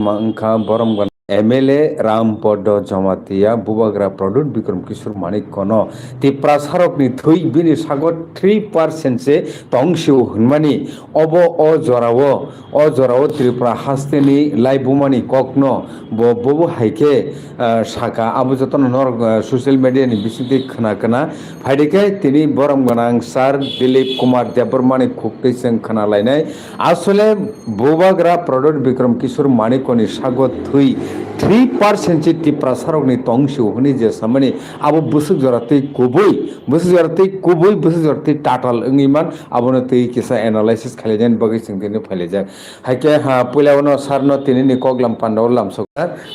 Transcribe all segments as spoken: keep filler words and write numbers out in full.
ma wngkha borom gwnang M L A Rampodo Jamatia, Bubagra Pradyut Bikram Kishore Manik kono Tiprasarokni thwi bini sago three percent se tongsio hwnmani obo o jorao, o jorao Tripura hasteni laibumani kokno bo, bobo hai khe, ah, saka abo jotono norok, ah, social media ni bisingtwi khna khna phaidi khe tini borom gwnang sir Dilip Kumar Debbarmani khuktwi chwng khna lainai. Asole Bubagra Pradyut Bikram Kishore Manikoni sago thwi three percent se Tiprasarokni tongsio hwnwi je samani abo bwswk jora twi kubui, bwswk jora twi kubui, bwswk jora twi tatal wngwi man, abono twi kisa analysis khailainani bagwi chwng tini phailaijak. Haikhe ha puila uno sir no tini ni koklam pandao lamsok,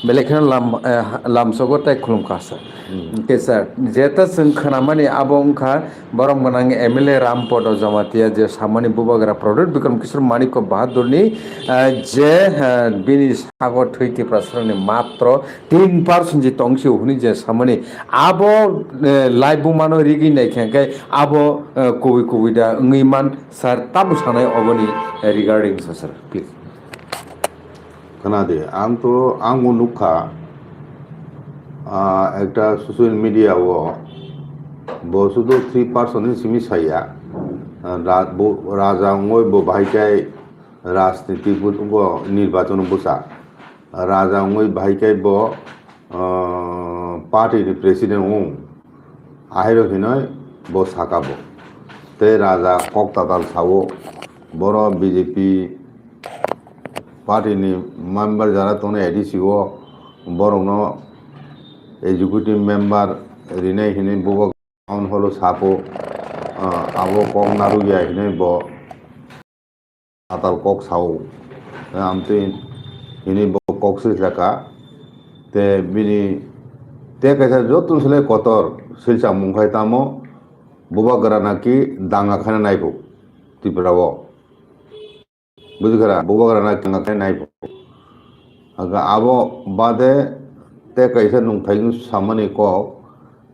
belai kheno lam, eh, lamsogo tei khulumkha sir. Hmm. Khe sir, jeta chwng khwnamani abo wngkha, borom gwnang M L A Rampodo Jamatia je samani Bubagra Pradyut Bikram Kishore Manikya Bahadurni, eh, je, eh, bini sago thwi Tiprasarokni matro tin percent ji tongsio hwnwi je samani abo, eh, laibumano rigwi naikha khe abo, eh, kubui kubui da wngwi man sir, tamo sanai oboni, eh, regarding so sir, please. Khna di, ang to, ang bo nukha, ah, ekta social media o, bo sudu three percent ni simi saya, ah, ra-, bo, raja wngwi bo bahai khe rajniti bo, bo nirbachon bwsa, raja wngwi bahai khe bo, ah, party ni president wng, ahero hinoi bo saka bo. Tei raja kok tatal sao, boro B J P party ni member jara tongnai A D C o, borokno executive member rinai hinwi bubo town hall o sapo, ah, abo kok narwkya hinwi bo atal kok sao. Amtwi hinwi bo kok swi laka. Te bini te kaisa joto swlai kotor silsa mung khai tamo Bubagra naki danga khaina naiphuk Tripura o. Bujikha ra, Bubagra na kanga khe nai bo. Aga abo bade te kaisa nungthai samani kok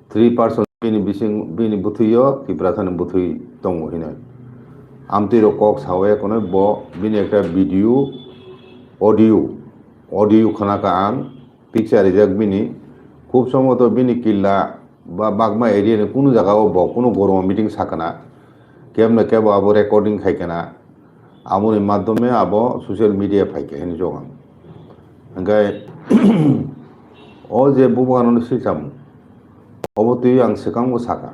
three percent bini bising, bini bwthwio Tiprasani bwthwi tongo hinoi. Amtwi rok kok sawi kono bo bini ekta video, audio, audio khna ka ang, picture rijak bini. Khub somboto bini killa ba bagma area ni kunu jaga o bo kunu gorma meeting sakana. Kebno kebo abo recording khai kana. Aboni madhyome abo social media phai khe hinwi jok ang. Hingkhe o je Bubagrano silcham, obo twi ang swkangbo saka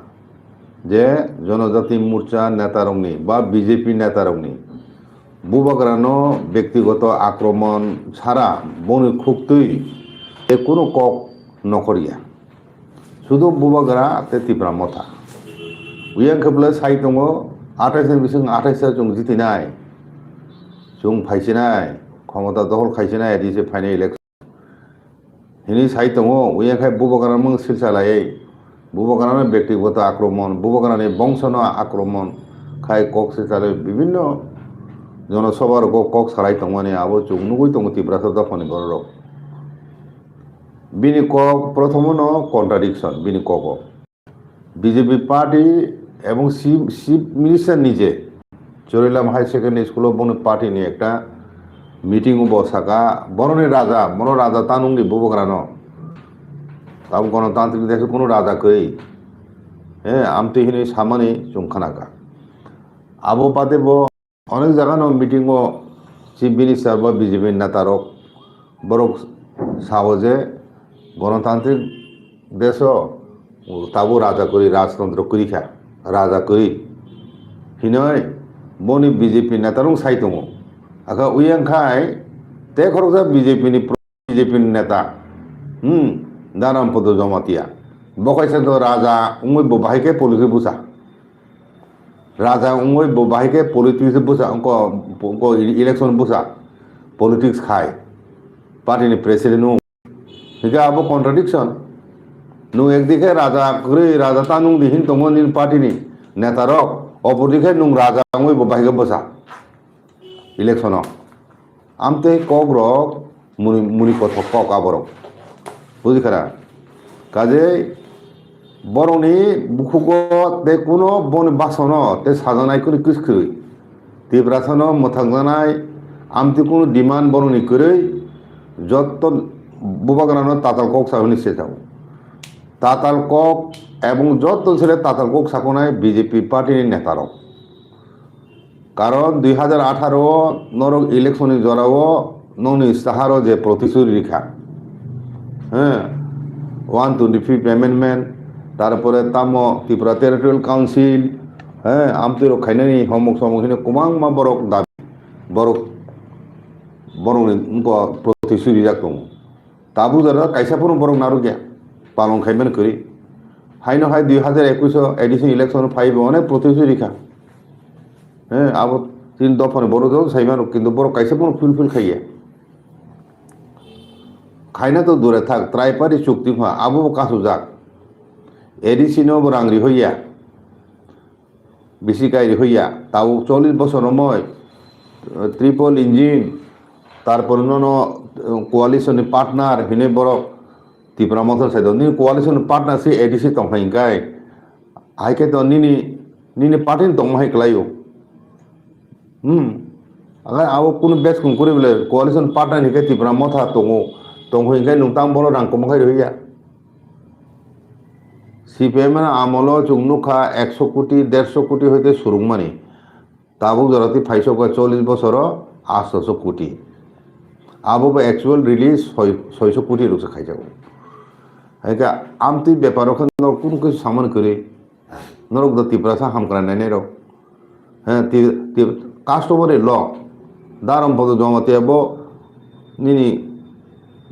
je Jonojati Morcha netarokni ba B J P netarokni Bubagrano byaktigoto akromon sara boni khuktwi tei kunu kok nokhorya. Sudu Bubagra tei Tipra Motha. Uyang khe bwlai sai tongo, athais ni bising athais chwng jitinai, chwng phaisinai, khomota dohol khaisinai, A D C phainai election. Hini sai tongo, uyang khai Bubagra mung silsa laiwi, Bubagrano byaktigoto akromon, Bubagrani bongsono akromon khai kok silsa lai bibinno jonosabha rogo kok salai tongmani abo chwng nugui tongo Tiprasa dophani bororok. Bini kok prothomo no contradiction bini kogo. B J P party ebong Chief, Chief Minister ni je Chorilam High Secondary School o boni party ni ekta meeting o bo saka, boroni raja, bono raja tanung di Bubagrano. Tamo Ganatantrik desh o kuno raja kwrwi. Eh, amtwi hinwi samani chwng khnaka. Abo bade bo Onek jaga no meeting o Chief Minister ba B J P neta rok borok sao je Ganatantrik desh o tabo raja kwrwi, rajtantro kwrwi kha, raja kwrwi hinoi boni B J P neta rok sai tongo. Aka uyang khai te khoroksa B J P ni pro-, B J P ni neta, hmm, Dharampodo Jamatia. Bo kaisa to raja wngwi bo bahai khe politics busa. Raja wngwi bo bahai khe politics bwsa, wngko, wngko election bwsa, politics khai, party ni president wng. Hingke abo contradiction. Nwng ekdikhe raja kwrwi, raja ta nwng di hin tongo nini party ni neta rok, opor dikhe nwng raja wngwi bo bahai khe bwsa. Election o. Amtwi kok rok muni, muni kothok kok aborok. Bujikha na? Kajei borokni bukhugo tei kuno boni basono tei sajaknai kunu kwskwrwi. Tiprasano mwthangjaknai amtwi kunu demand borokni kwrwi. Jotto bubagrano tatal kok sa hwnwi se sao. Tatal kok ebong jotto sere tatal kok sakonai B J P party ni neta rok. Karon dui hajar atharo o norok election ni jora o nokni saharo je protishuti rikha. He, one twenty fifth amendment, tarpore tamo Tripura Territorial Council, he, amtwi rok khainani homok somok hino kwbangma borok dabi, borok, borokni wngkha protishuti rijak tongo. Tabuk jora kaisa phano borok narwkya, palong khaimani kwrwi. Haino hai dui hajar ekwis o A D C election phaibo onek protishuti rikha. He, abo tin dophani borok jora saimano, kintu borok kaisa phano fulfill khaiya. Khaina to dure thak, Tripari chukti pha, abo bo kasujak. A D C no bo rang rihoya. Bisi kai rihoya. Tabuk chollish bosor romoi, eh, triple engine, tarpor nono, eh, coalition ni partner hinwi borok Tipra Motha sai do. Nini coalition ni partner se A D C tong phai hinkai. Hai khe to nini, nini party ni tongma hai kwlaio. Hmm. Aga abo kunu bes kung kuri bole coalition partner ni khe Tipra Motha tongo. Tong phai hinkai nung tang bono rang kwbang khai rihoya. C P M ni amolo chwng nukha ekso koti, derso koti hoite surungmani. Tabuk jora twi phaisokha chollish bosoro aatso koti. Abo bo actual release soi-, soiso koti rokse khaijago. Haikhe amtwi beparo khe norok kunu khe samani kwrwi. Norok do Tiprasa hamkrai nainai rok. He, ti, ti, customary law. Darom bodo Jamatia bo nini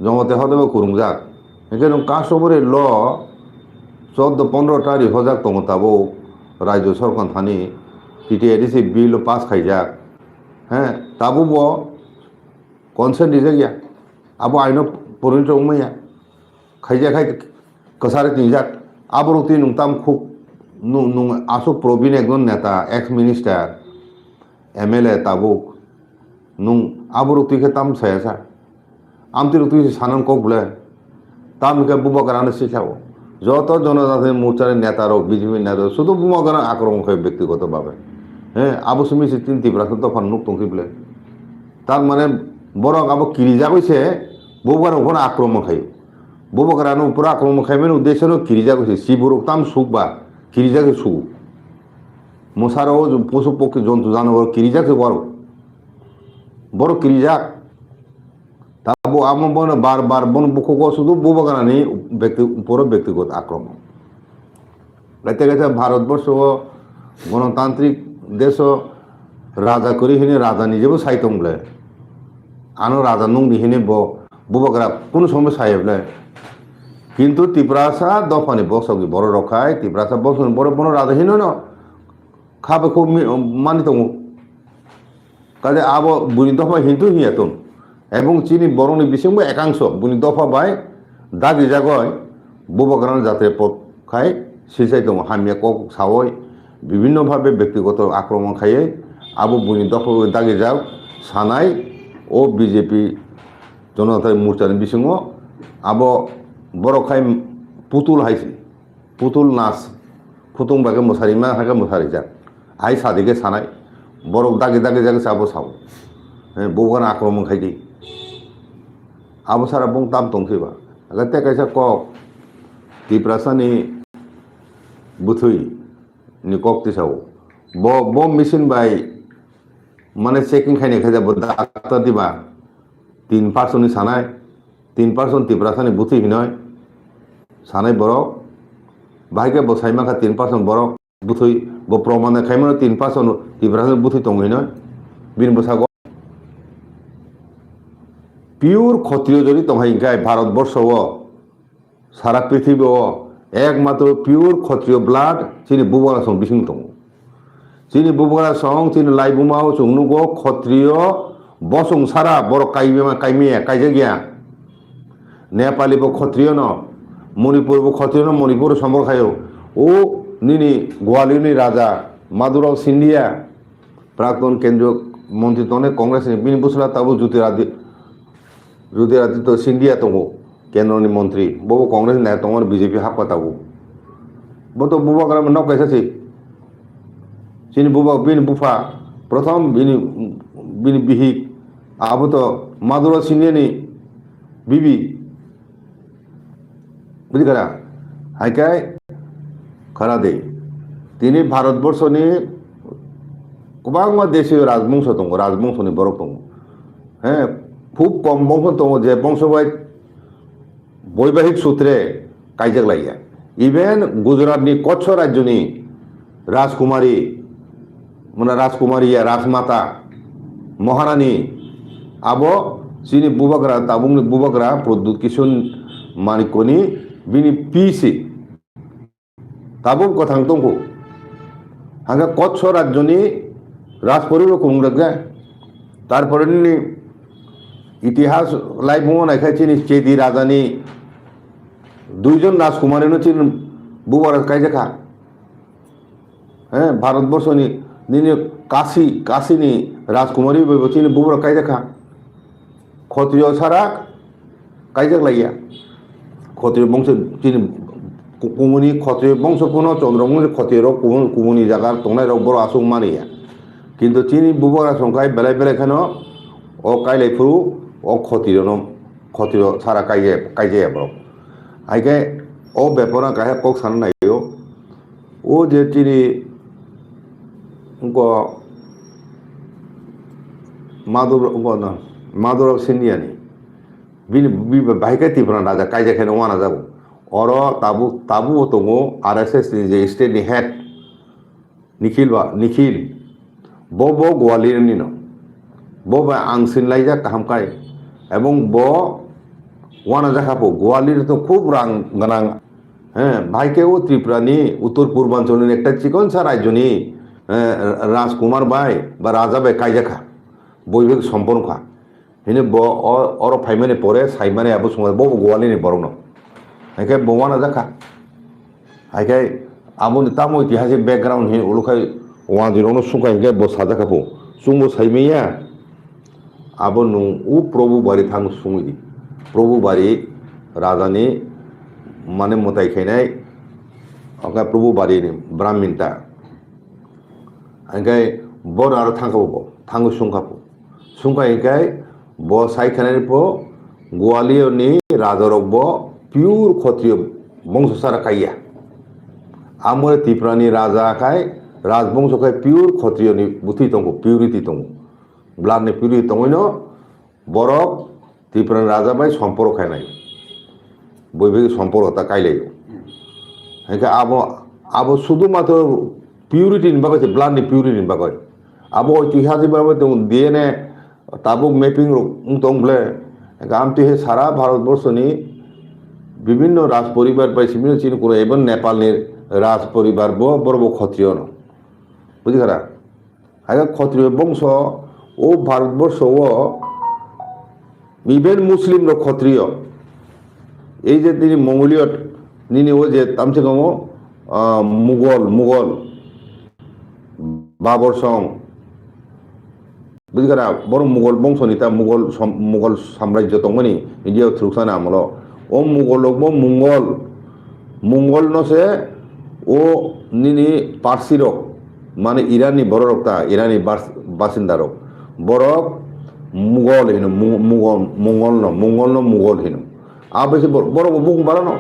Jamatia hoda bo kwrwngjak. Hingke nwng customary law choudo pondro ta rihojak tongo tabuk Rajya Sorkar thani T T A D C bill pass khaijak. He, tabuk bo consent rijak ya. Abo aino porinito wngmaya. Khaijak khai kwchari twijak. Aborok twi nwng tam khuk nwng, nwng aswk probin ekjon neta, ex minister, M L A tabuk. Nwng aborok twi khe tam saya sa. Amtwi rok twi se sanan kok bwle. Tam hwnkhe bubagra ano sikha o. Joto jonojati morcha ni neta rok, B J P neta rok, sudu bubagra akromon khai bektigoto bhabe. He, abo simi se tin Tiprasa dopha nuk tongkhe bwle. Tar mane borok abo kirijagoi se bubagra upor akromon khai. Bubagra no upor akromon khai mani uddesho no kirijagoi se. Siburok tam suk ba kirijagoi su. Mosaro o posu pokhi jontu janwar kirijak se borok. Borok kirijak. Tabo amo bono bar bar bono bukhugo sudu bubagrani bekti, uporo bektigot akromon. Gaita gaita Bharatborsho o gonotantrik desho raja kwrwi hini raja nijebo sai tong bwle. Ano raja nungdi hini bo bubagra kunu somoy sai bwle. Kintu Tiprasa dophani bosogni borok rok khai, Tiprasa bosogni borok bono raja hino no kha bai khuk mi-, mani tongo. Kaje abo buini dopha hintu hinya tong. Ebong chini borokni bisingbo ekangso buini dopha bai dagijagoi bubagrano jatre pot khai silsai tongo. Hamya kok sawi bibhinno bhabe bektigoto akromon khaiwi abo buini dopha bai dagijak sanai o B J P Janata Morcha ni bisingo abo borok khai putul hai se. Putul nas, phutung bai khe mwsarima hai khe mwsarijak. Hai sadi khe sanai, borok dagi dagi jagwi sabo sao. He, bo gana akromon khai di. Abo sara bung tam tong khe ba. Aga te kaisa kok, Tiprasa ni bwthwi ni kok tisao. Bo, bo machine bai mane checking khainai khaja bo doctor diba. Tin person ni sanai, tin person Tiprasa ni bwthwi hinoi sanai borok. Bahai khe bo sai mankha tin person borok bwthwi, bo proman khaimano tin person Tiprasa ni bwthwi tongo hinoi. Bini bwsago pure Khotriyo jodi tong hai hwnkhe Bharat borsho o Sara prithibi o ekmatro pure Khotriyo blood chini bubagra song bising tongo. Chini bubagra song, chini laibuma o chwng nugo Khotriyo bosong sara borok kaibima, kaimiya, kaijakya. Nepali bo Khotriyo no, Manipur bo Khotriyo no, Manipur somor khayo. O nini Gwalior ni raja Madhurao Scindia, Prakton kendriyo montri tongnai Congress ni bini bwsla tabuk Jyotiraditya, Jyotiraditya Scindia tongo, kendro ni montri. Bobo Congress ni nai tongo, B J P hakpa tabuk. Bo to bubagra nok kaisa se. Chini bubak bini bupha, prothom bini, bini bihik, abo to Madhurao Scindia ni Bibi. Bujikha na? Hai khe khara de. Tini Bharatborsoni kwbangma deshiyo rajbongso tongo, rajbongsoni borok tongo. He, khub kom bongso tongo, je bongso bai boibahik sutre kaijak laiya. Even Gujaratni Kotso rajyoni Rajkumari, mane Rajkumari ya Rajmata, Maharani, abo chini bubagra, tabukni bubagra Pradyut Kishore Manikyani bini pisi. Tabuk kwthang tongkhu. Hangkhe Kotso rajyoni Rajporibo kwrwng rwkha. Tarpore nini itihas laibumo naikha chini Chedi rajani duijon Rajkumarino chini bubagra kaijakha. He, Bharatborsoni nini Kasi, Kasini Rajkumari bai bo chini bubagra kaijakha. Khotriyo sara kaijak laiya. Khotriyo bongso chini ku-, kumuni khotriyo bongso kuno Chandra bongso khotriyo rok kumun-, kumuni jaga tongnai rok boro aswk mani ya. Kintu chini bubagra songkhai belai belai kheno o kailai phuru o khotriyo no, khotriyo sara kaijaya, kaijaya borok. Hai khe o bepara kaisa kok sana naio. O je chini wngkha Madhur, wngkha na, Madhurab Sindiani. Bini, bini bahai khe Tipra raja kaijak khe no wana jago. Oro tabu, tabu bo tongo R S S ni je state ni head Nikhil ba, Nikhil. Bo bo Gwalior ni no. Bo bai ang sinlaijak kaham kai. Ebong bo wana jakha po Gwalior to khub rang gwnang. He, bahai khe o Tripura ni uttor purbanchal ni ekta chikon sa rajyo ni, eh, Rajkumar bai ba raja bai kaijakha. Boibek sompon kha. Hini bo o-, oro phaimani pore saimani abo sungwi bo bo Gwalior ni borok no. Hai khe bo wana jakha. Hai khe aboni tamo itihasik background hin ulo khai wanjwi rokno sungkha hinkhe bo sajak kha po. Chwngbo saimanya. Abo nwng o Probhu Bari thang sungwi di. Probhu Bari rajani mane mwtai khainai, oka Probhu Bari ni Brahmin ta. Hinkhe bo aro thang kha bo, thangwi sung kha po. Sung kha hinkhe bo sai khainai po Gwalior ni raja rok bo pure Khotriyo bongso sara kaiya. Amore Tripura ni raja khai rajbongso khai pure Khotriyo ni bwtwi tongo, purity tongo. Blood ni purity tongwi no borok Tripura ni raja bai somporo khainai. Boibegi somporo ta kailaio. Hinkhe abo, abo sudu matro purity ni bagwi se, blood ni purity ni bagwi. Abo oitihasik bagwi tong D N A tabuk mapping rok wng tong ble. Hinkhe amtwi he sara Bharat borso ni bibinno raj poribar bai simi chini kuro, even Nepal ni raj poribar bo, borok bo Khotriyo no. Bujikha da? Hai khe Khotriyo bongso o Bharatborsho o even Muslim rok Khotriyo. Ei je nini Mongoliyo nini o je tamse kamo, ah, Mughal, Mughal, Babur Song. Bujikha na? Borok Mughal bongso ni ta Mughal som-, Mughal samrajyo tongmani India o thwrwksa ni amolo. O Mughal rok bo Mongol, Mongol no se o nini Parsi rok, mane Iran ni borok rok ta, Iran ni bas-, basinda rok. Borok Mughal hino, Mu-, Mughal, Mongol no, Mongol no Mughal hino. Abo se bor-, borok bo bukung bara no.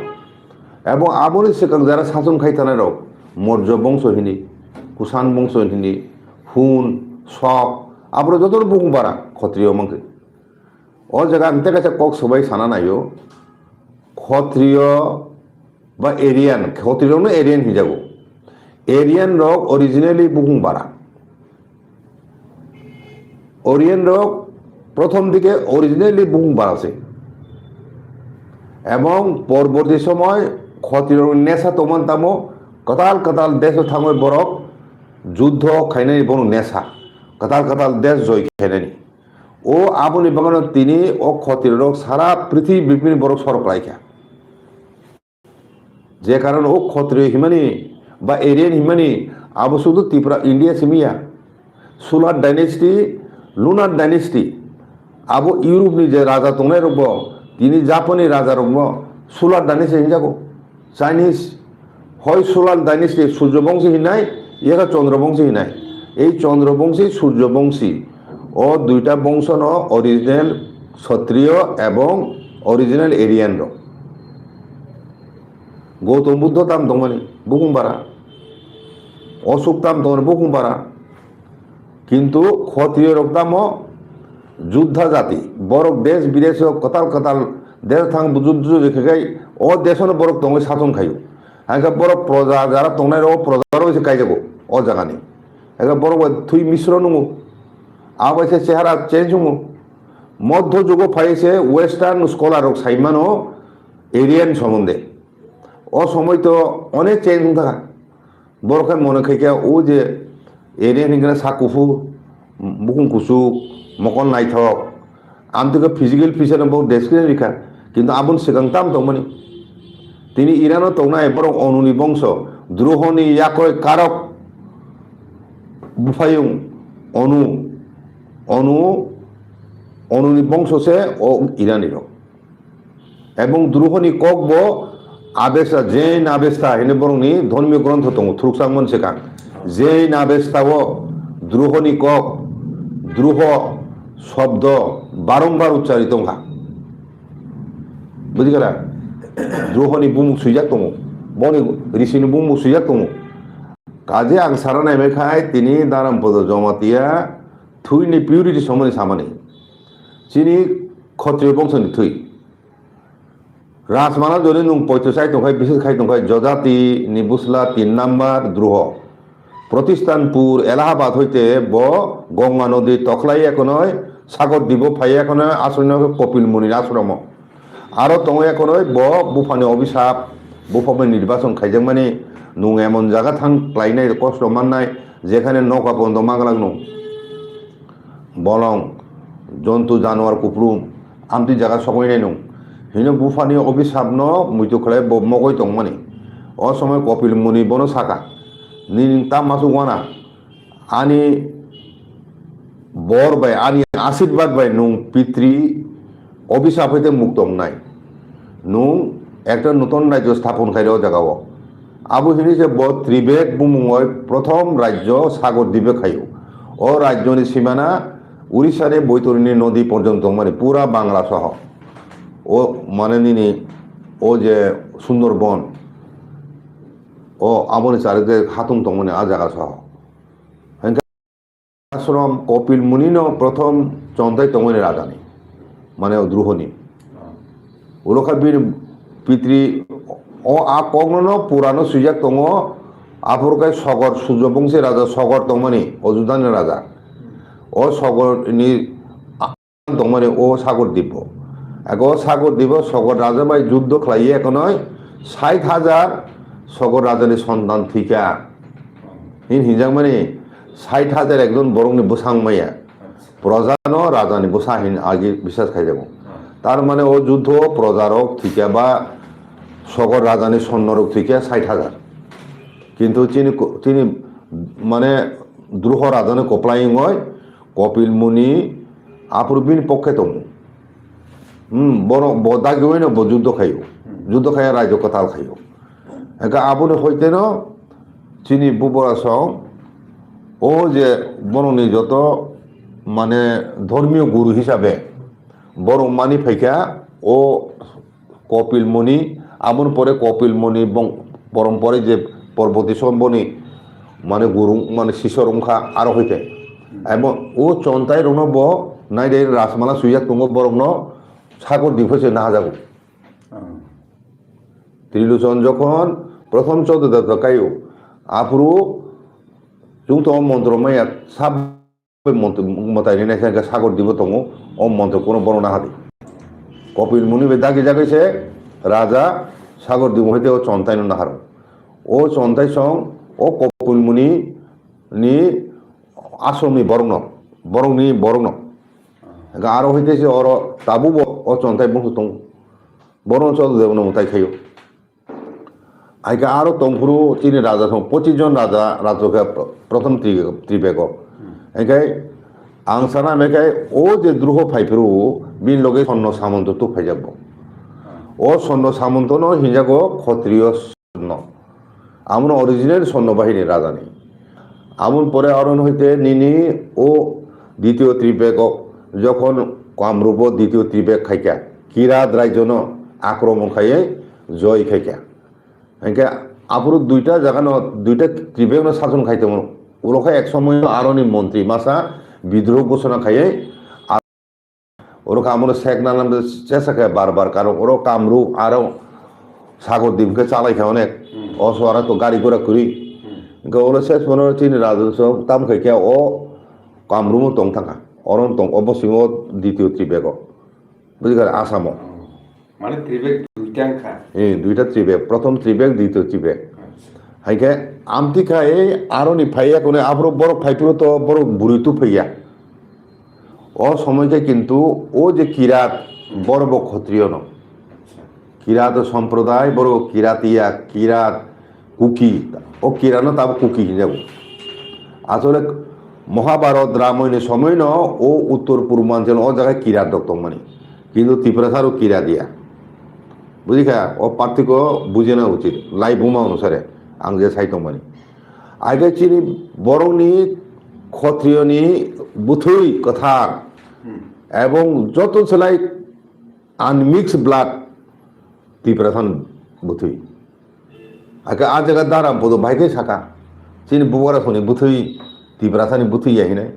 Ebong aboni swkang jara sachung khai tanai rok, Morjo bongso hini, Kusan bongso hini, Hun, Sok, aboro joto bukung bara, Khotriyo mangkhe. O jaga ang tei kaisa kok swbai sana naio, Khotriyo ba Aryan, Khotriyo no Aryan hinjago. Aryan rok originally bukung bara. Aryan rok prothom dike originally bukung bara se. Ebong porborti somoy Khotriyo rok nesa tongman tamo kwtal kwtal deso thangwi borok juddho khainani bono nesa. Kwtal kwtal des joi khainani. O aboni bagano tini o Khotriyo rok sara prithibi bini borok sorok khlaikha. Je karon o Khotriyo himani ba Aryan himani abo sudu Tripura India simiya. Sular dynasty, Lunar dynasty, abo Europe ni je raja tongnai rokbo, tini Japan ni raja rokbo Sular dynasty hinjago. Chinese, hoi Sular dynasty, Surjo bongsi hinai, yaka Chandra bongsi hinai. Ei Chandra bongsi, Surjo bongsi, o duita bongso no original Kshatriyo ebong original Aryan rok. Gautam Buddho tam tongmani, bukung bara. Ashok tam tongmani, bukung bara. Kintu Khotriyo rok tamo juddha jati, borok desh bidesh o kwtal kwtal desh thang bujur bujur khe khai o desh no borok tongwi sason khaio. Hainkhe borok proja jara tongnai rok o proja rok se kaijago o jaga ni. Hainkhe borok bai thwi misro nungo. Abo se chehara change wngo. Modhyo jugo phai se western scholar rok sai mano Aryan somonde. O somoi to onek change wng thaka. Borok khe mone khai khe o je Aryan hingkhe sak kuphur, bukung kuchuk, mokol naithok. Amtwi khe physical feature no bo describe rikha. Kintu aboni swkang tam tongmani. Tini Iran o tongnai borok Onuni bongso, Druhoni yakoi karok buphayung Onu, Onu, Onuni bongso se o Irani rok. Ebong Druhoni kok bo Avesta, Jain Avesta hwnwi borokni dhormiyo grontho tongo, thuruksa mon swkang. Jain Avesta o Druhoni kok, Druho shobdo barombar uchchari tongkha. Bujikha? Druhoni bumung swijak tongo, boni risini bumung swijak tongo. Kaje ang sana naimai khai tini Dharampada Jamatia thwini purity somani samani. Chini Khotriyo bongsoni thwi. Rajmala joni nung poito chai tongkhai, bises khai tongkhai, Jojati ni busla tin number Druho. Protisthanpur, Allahabad hoite bo Ganga nodi tokhlai ekonoi, Sagor dibo phai ekonoi, asroni Kopil Muni ashromo. Aro tongo ekonoi bo buphani obisap, buphani nirbachon khaijakmani, nung emon jaga thang klainai, kosto mannai, jekhane nokha pondo maglak nung. Bolong, jontu, januar, kupulung, amtwi jaga sokmainai nung. Hino buphani obisapno muitu khlai bo mogoi tongmani. O somoi Kopil Muni bono saka, "Nini ta masuk wana, ani bor bai, ani ashirbad bai nung pitri obisap hoite mukto wngnai. Nung ekta nuton rajyo sthapon khaire o jagao." Abo hini je bo Tribek bumungoi prothom rajyo Sagor Dibek khaio. O rajyoni simana Urisani Boitorini nodi porjonto tongmani pura Bangla soho. O mane nini o je Sundorbon, o aboni charik je hatung tongmani a jaga soho. Ashram Kopil Muni no prothom chontai tongmani rajani, mane Druhoni. Ulo kha bini pitri o a kokno no purano swijak tongo, aphuru khe Sogor, Surjo bongsi raja Sogor tongmani, o Judani raja. O Sogor ni a-, tongmani o Sagor Dipo. Ego Sagor Dipo Sogor raja bai juddho khlaiye ekonoi sait hajar Sogor rajani sontan thwikha. Hin hinjakmani sait hajar ekjon borokni bwsa wngmaya. Acha. Proja no raja ni bwsa hin agi bisas khaijago. Ah. Tar mane o juddho proja rok thwikya ba Sogor raja ni sonno rok thwikya sait hajar. Kintu chini ko-, chini mane Druho raja ni koplai wngoi Kopil Muni aphuru bini pokhe tongo. Hmm, borok bo dagi wino bo juddho khaio. Hmm. Juddho khaiya raijo kwtal khaio. Eka aboni hoiteno chini bubora song o je borokni joto mane dhormiyo guru hisabe borok mani phaikha o Kopil Muni, aboni pore Kopil Muni bong-, borom pore je Parboti Somboni mane guru mane sisor wngkha aro hoite. Abo o chontai rokno bo naidai Rajmala swijak tongo borokno Sagor Dipo se nahajago. Ah. Trilochon jokhon prothom Chododebta kaio, aphuru chwng tongo montro maya sab montro mwtai ni naisai khe Sagor Dipo tongo, o montro kuno bono nahadi. Kopil Muni bai dagi jagwi se raja Sagor Dipo hai tei o chontai no naharo. O chontai song o Kopil Muni ni asomni borokno, borokni borokno. Ga aro hai tei se oro tabukbo o chontai bungsu tongo. Bono Chododebta no mwtai khaio. Aike aro tongphuru chini raja song pochis jon raja rajokha prothom tri-, tribeko. Aike ang sana mekai o je Druho phaiphuru bini loge Sonno Samonto tu phaijakbo. O Sonno Samonto no hinjago Khotriyo Sonno. Amono original Sonno bahini rajani. Amon pore aron hoite nini o ditiyo tribeko jokhon Kamrupo ditiyo tribek khaikha. Kirat rajyono akromon khaiwi joy khaikha. Hinkhe aphuru duita jagano, duita tribekno sason khai tongo. Ulo khe ek somoyo aroni montri masa bidroh ghosona khaiwi, oro khe amono sekna namde chesa khe bar bar, karon oro Kamrup aro Sagar Dip khe chalai kha onek. Hmm. O soara to gari gura kwrwi. Hmm. Hinkhe ulo ses mono chini rajyo so tam khai khe o Kamrup tong thangkha. Oro tong, o bosongo ditiyo tribego. Bujikha Asamo. Oh. Mane tribek duita wngkha? Eh, duita tribek. Prothom tribek, ditiyo tribek. Acha. Haikhe amtwi kha ei aroni phaiya kone aphuru borok phaiphuru to borok bwrwi tu phaiya. O somoi khe kintu o je kirat, borok bo khotriyo no. Kirat somproday, borok kirat ya, kirat Kuki, o Kirano tabuk Kuki hinjago. Asole Mahabharat Ramayonni somoino o uttor purbanchal o jaga Kirat rok tongmani. Kintu Tiprasa rok Kirat ya. Bujikha, o parthoko bujina uchit, lai buma onusare, ang je sai tongmani. Aige chini borokni khotriyoni bwthwi kwthar, hmm, ebong joto selai unmixed blood Tiprasani bwthwi. Ake a jaga daram podo bai khe saka. Chini bubagra soni bwthwi, Tiprasani bwthwi ya hinai.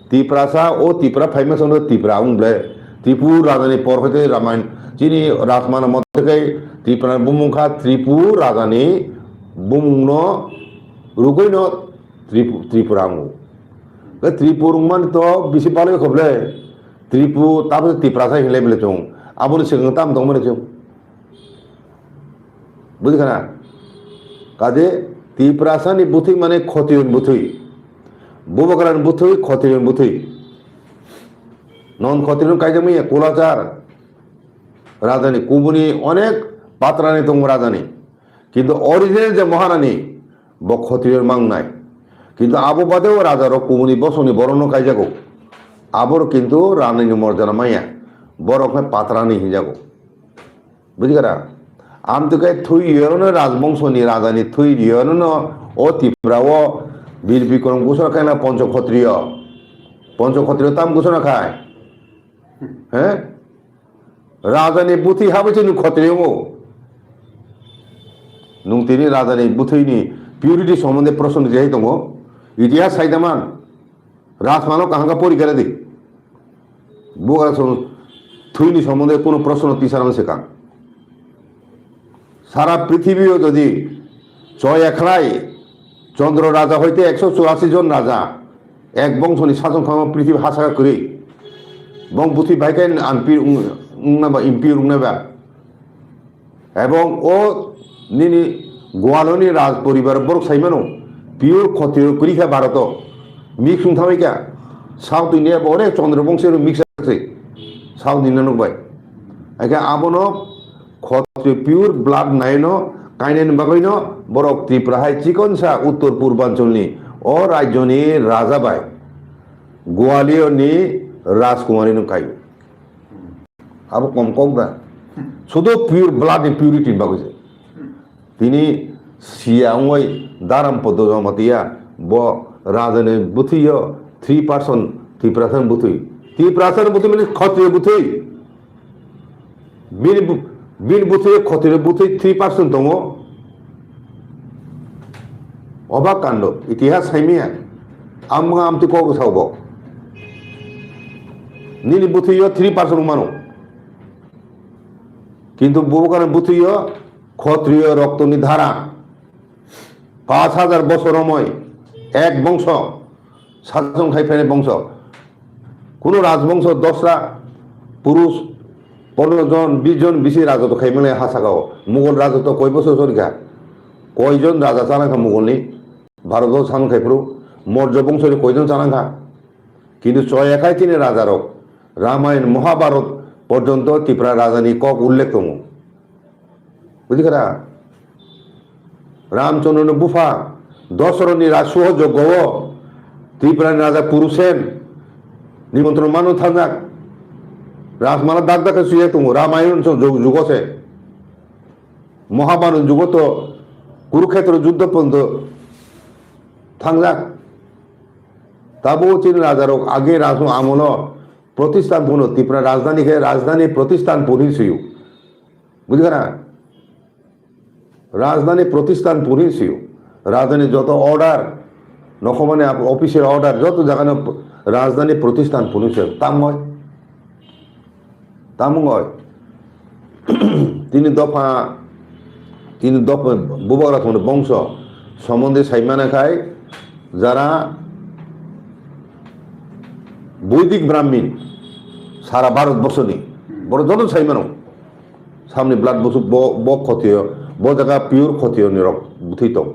Tiprasa o Tipra phaima sono Tipra wng ble. Tripur rajani por khe tei Ramayan. Chini Rajmana mote khe Tipra bumung kha Tripur rajani bumungno rugwino Tripu-, Tripura wngo. Khe Tripur wngmani to bisi balwi kho ble. Tripu, tabo Tiprasa hinlai ble chwng. Aboni swkang tamo tongmani chwng. Bujikha na? Kaje Tiprasani bwthwi mane khotiyon bwthwi. Bubagrani bwthwi khotiyon bwthwi. Non khotiyon kaijakmaya Kulachar. Rajani kubuni onek patrani tongo rajani. Kintu original je Maharani bo khotiyon mangnai. Kintu abo badeo rajarok kubuni bosongni borokno kaijago. Aboro kintu ranini morjana maya. Borok khe patrani hinjago. Bujikha da? Amtwi khe thwi riono rajbongso ni raja ni thwi riono no o Tripura o Bir Bikrom gusora khaina Poncho Khotriyo. Poncho Khotriyo tam gusora khai. He? Raja ni bwthwi habwi se nwng Khotriyo wngo. Nwng tini raja ni bwthwi ni purity somonde proshno rijai tongo. Itihas sai da man. Rajmano kaham khe pori khe di. Bugra song thwini somonde kuno proshno tisarang se kang. Sara prithibio jodi choi ekhlai Chandra raja hoite ekso churasi jon raja ek bongsoni sason khamma prithibi hasaka kwrwi. Bong bwthwi bai khe anpir wng-, wngna ba, impir wngna ba. Ebong o nini Gwaloni raj poribar borok sai mano, pure Khotriyo kwrwi kha Bharoto. Mix wng thamwi kha. South India bo onek Chandra bongsi rok mix se. South India nuk bai. Ake abono Khotriyo pure blood naino kainani bagwi no borok Tripura hai chikonsa uttor purbancholni o rajyoni raja bai Gwaliorni Rajkumari no kaio. Abo kom kok da. Sudo pure blood ni purity ni bagwi se. Tini siya wngwi daram podo joma tiya bo raja ni bwthwi yo three percent Tiprasa ni bwthwi. Tiprasa ni bwthwi mani Khotriyo bwthwi. Bini bu-, bini bwthwi Khotriyo bwthwi three percent tongo. Obak kando, itihas saimaya. Amwng amtwi kok sao bo. Nini bwthwi yo three percent mano. Kintu bubagrani bwthwi yo Khotriyo roktoni dhara. Paanch hajar bosor romoi ek bongso sason khai phainai bongso. Kuno rajbongso dosra purush pondro jon, bish jon bisi rajotw khai mani ha sakao. Mughal rajotw koi bosor choli kha? Koi jon raja chana kha Mughalni? Bharoto sason khai phuru Maurya bongsoni koi jon chana kha? Kintu choya khai chini rajarok Ramayan, Mahabharat porjonto Tipra rajani kok ullekh tongo. Bujikha da? Ramchandra ni bupha Dasarathni rajsuho joggo o Tripura ni raja Purusen nimontron mano thangjak. Rajmala dak dak khe swiya tongo. Ramayan jug-, jugo se. Mahabharat jugo to Kurukhetra juddho porjonto thangjak. Tabo chini rajarok age rajno amolo Pratishthanpur no, Tripura rajdhani khe rajdhani Pratishthanpur hin swiyo. Bujikha na? Rajdhani Pratishthanpur hin swiyo. Rajdhani joto order, nokhomani ap-, official order, joto jagano rajdhani Pratishthanpur hin swiyo. Tamoi? Tamung oi. Tini dopha, tini dopha bubagra thwngni bongso somondi saimana khai jara Boidik Brahmin sara Bharat borsoni borok joto saimano. Samni blood bo, bo, bo khotiyo, bo jaga pure khotiyo ni rok bwthwi tong.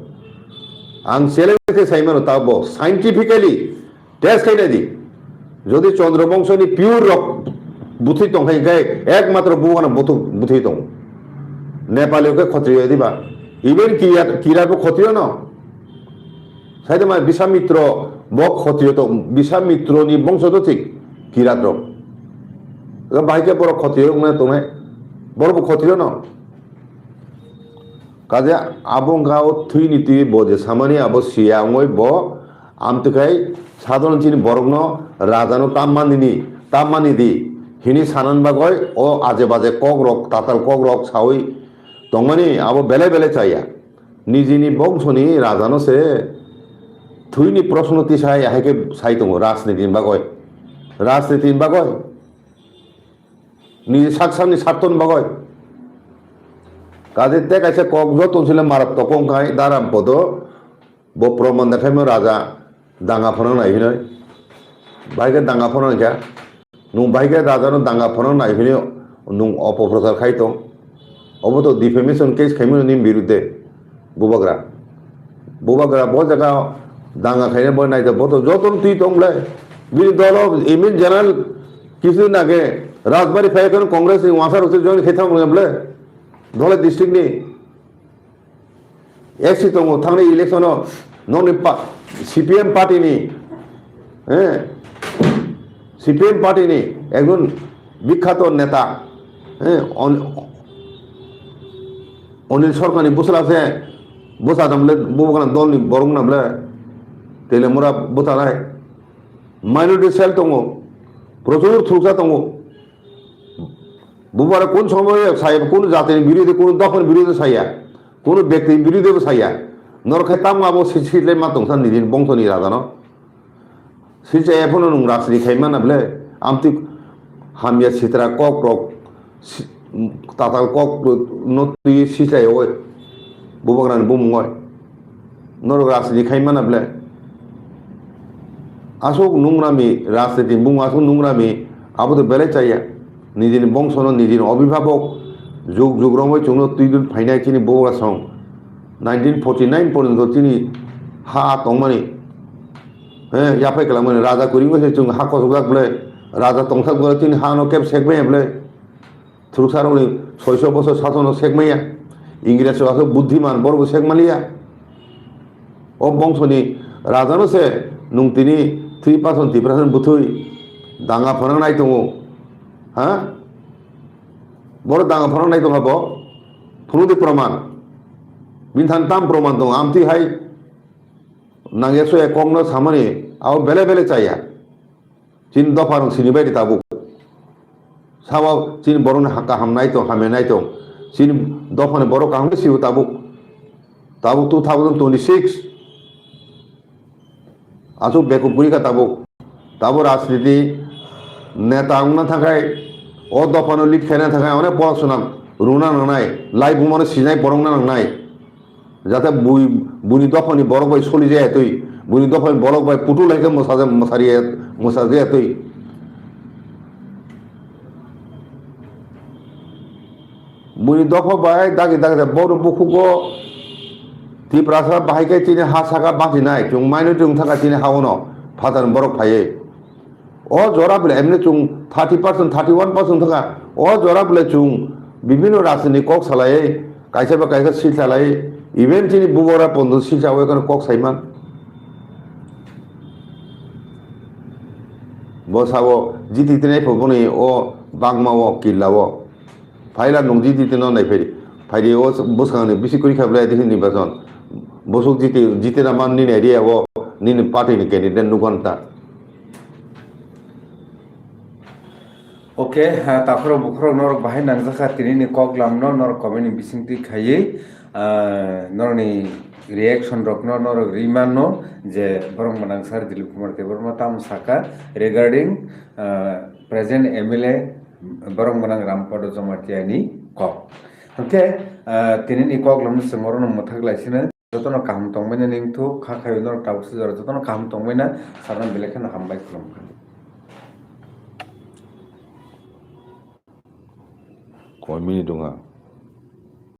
Ang challenge khe saimano ta bo scientifically test khai nai di. Jodi Chandra Bongso ni pure rok bwthwi tong khai, khai ekmatro bubagra buthuk bwthwi tong. Nepali khe khotiyo diba? Even Kirat, Kirat bo khotiyo no. Saide ma Biswamitra bo khotiyo to, Biswamitra ni bongso to thik Kirat rok. Bahai khe borok khotiyo wngna tongnai. Borok bo khotiyo no. Kaje abo wngkha o thwini twi bo je samani abo siya wngwi bo amtwkhai sadharon chini borokno rajano tammani ni, tammani di hini sanan bagwi o aje baje kokrok, tatal kokrok sawi tongmani abo belai belai chaya. Nijini bongsoni rajano se thwini proshno tisai hai khe sai tongo rajniti ni bagwi. Rajniti ni bagwi. Ni sak sakni sartoni bagwi. Kaje te kaisa kok joto sile marak topong khai daram podo bo proman da khaimo raja danga phano nai hinoi. Bai khe danga phano kya? Nung bai khe raja no danga phano nai hinoi nung opoprochar khai tong. Obo to defamation case khaimo ni birude. Bubagra. Bubagra bo jaga danga khaina bo naida bo to joto twi tong ble. Bini dolo imin general kisu nage Rajbari phai kon Congress ni wasa rok join khai thang ble. Dole district ni S C tongo thangni election o nokni pa-, C P M party ni, eh, C P M party ni ekjon bikhato neta, eh, on-, Onil Sarkar ni bwsla se bwsa dam le bubagra dol ni borok nam le tele mura bwsa nai minority cell tongo prochur thuksa tongo bubagra kun somoy saya kun jati ni birodhi kun dophani birodhi saya kun byakti ni birodhi bo saya norok khe tamo abo si-, sitlai ma tongsa nini bongso ni raja no. Sicha ephano nung rajni khai mana ble, amtwi hamya sitra kok rok si-, tatal kok no twi sicha oi. Bubagrani bumung oi. Norok rajni khai mana ble. Aswk nungrami rajniti bumung aswk nungrami abo to belai chaya. Nijini bongsono nijini obhibhabok jug jug romoi chwngno twi dun phainai chini bubagra song. Nineteen forty nine porjonto chini ha tongmani. He, yaphai kwlangmani raja kwrwngwi se chwng ha kosokjak ble, raja tongthak ble, chini hano keb sekmaya ble. Thuruksa rokni soiso bosor sasono sekmaya. Ingres rok khe buddhiman, borok bo sekmaliya. O bongsoni rajano se nung tini three percent, three percent bwthwi danga phwrang nai tongo. Ha? Borok danga phwrang nai tongkha bo? Phunukdi proman. Bini thani tam proman tongo? Amtwi hai nangya soya kokno samani abo bele bele chaya. Chini dopha rok sini bai di tabuk. Sabo chini borok ni kaham nai tong, hamya nai tong. Chini dopha ni borok kaham khe sibo tabuk. Tabuk two thousand twenty-six. Aswk bekup guri kha tabuk. Tabuk rajniti neta wngna thangkhai, o dophano lead khaina thangkhai, onek porasona rwna nangnai, lai bumano sinai borokna nangnai. Jate bui, buini dophani borok bai soli jaya twi, buini dophani borok bai putul hai khe mwsa, mwsari, mwsa jaya twi. Buini dopha bai dagi dagi de bono bukhugo Tiprasa bahai khe chini ha saka bachinai, chwng minority wng thangkha chini ha-o no phatar borok phaiwi. O jora bwle emne chwng thirty percent, thirty one percent thangkha. O jora bwle chwng bibhinno rajniti kok salaiwi, kaisa ba kaisa silsa lai, even chini bubora pondo silsa oi kheno kok saiman. Bo sabo jiti tinai pho boni o bagma o killa o. Phaila nungji di tino nai phaidi. Phaidi o bwskangni bisi kwrwi kha bwlai di hinwi bason. Bwswk jiti, jiti na man nini area o nini party ni candidate nukhan ta. Okay, ha, takhorok bukhorok norok bahai nangjakha tinini koklamno norok comment ni bisingtwi khaiwi, ah, norokni reaction rokno norok rwi manno je borok mwnang sir Dilip Kumar Debbarma tamo saka regarding, ah, present M L A borok mwnang Rampada Jamatia ni kok. Hwnkhe, ah, tinini koklamno chwng orono mwthak lai sino. Jotono kaham tongmani ningthu, kha khayo norok tabuk se jora jotono kaham tongmani sana belai kheno hambai khulumkha. Koi minute wngkha?